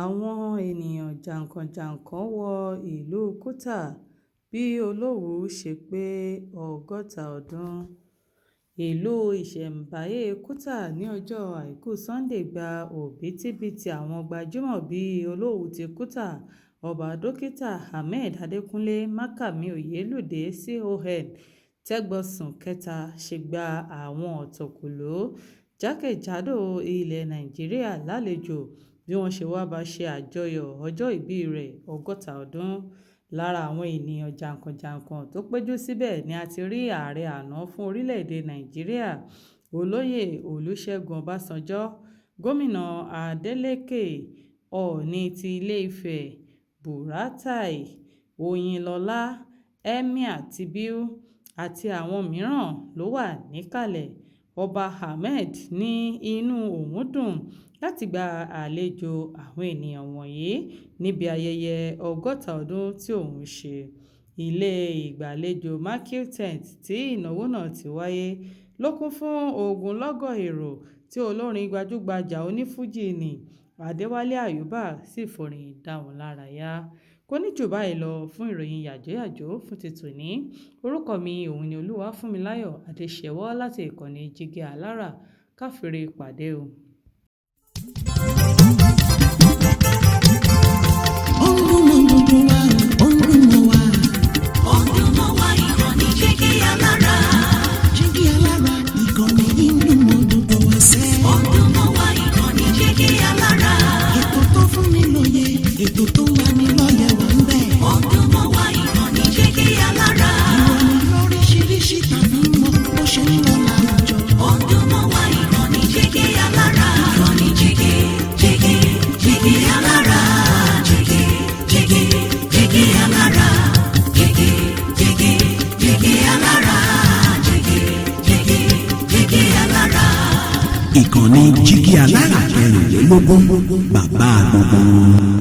Àwọn èèyàn jàǹkàn-jàǹkàn wọ ìlú Kútà bí Olówu ṣe pé ọgọ́ta ọdún. Ìlú ìṣẹ̀ǹbáyé Kútà ní ọjọ́ Àìkú Sannde gba òbítíbitì àwọn gbajúmọ̀ bíi Olówu ti Kútà, Ọba Dókítà Ahmed Adékúnlé Mákàmí Oyèlúdé CON, Tẹ́gbọ̀sùn Kẹta ṣe gba àwọn ọ̀tọ̀kùlú jákèjádò ilẹ̀ Nàìjíríà lálejò bí wọ́n ṣe wá ba ṣe àjọyọ̀ ọjọ́ ìbíi rẹ̀ 60 ọdún. Lára àwọn ènìyàn jàǹkàn-jàǹkàn tó péjú síbẹ̀ ni a ti rí Ààrẹ àná fún orílẹ̀-èdè Nàìjíríà, Olóyè Olúṣẹ́gun Ọbásanjọ́, Gómìnà Adeleke, Ọọ̀ni ti Ilé-Ifẹ̀, Buratai, Oyinlọ́lá, Emir ti Biu, àti àwọn mìíràn ló wà níkàlẹ̀. Ọba Ahmed ní inú òun dùn láti gba àlejò àwọn ènìyàn wọ̀nyí níbi ayẹyẹ 60 ọdún tí òun ṣe. Ilé ìgbàlejò Mercure Tent tí ìnáwó náà ti wáyé ló kún fún ogunlọ́gọ̀ èrò tí olórin gbajúgbajà onífújì nni Adéwálé Àyùbá sì forin dá wọn lárayá. Kò ní jù báyìí lọ fún ìròyìn yàjóyàjó fún ti tòní. Orúkọ mi òun ni Olúwafúnmiláyọ̀ Adéṣẹwọ̀ láti ìkànnì Jígí Alárà. Ká fire pàdé o. Ó ń dún mọ́ gbogbo wa, ó ń dún mọ́ wa. Ó ń dún mọ́ wa, ìkànnì Jígí Alára. Jígí Alára, ìkànnì yìí ń dún mọ́ gbogbo wa sẹ́. Ó ń dún mọ́ wa, ìkànnì Jígí Alára. Ètò tó fún ni lóye, ètò tó ń lani lọ́yẹ̀ wà ń bẹ̀. Ó ń dún mọ́ wa, ìkànnì Jígí Alára. Ìròyìn lóríṣiríṣi tàbí mọ bó ṣe ń lọ láwùjọ. Ó ń dún mọ́ wa, ìkànnì Jígí Alára. Ìkànnì Jígí, Jígí, Jígí Alára. Jígí, Jígí, Jígí Alára. Jígí, Jígí, Jígí Alára. Jígí, Jígí, Jígí Alára. Ìkànnì Jígí Alára 24, bàbá gbogbo wọn.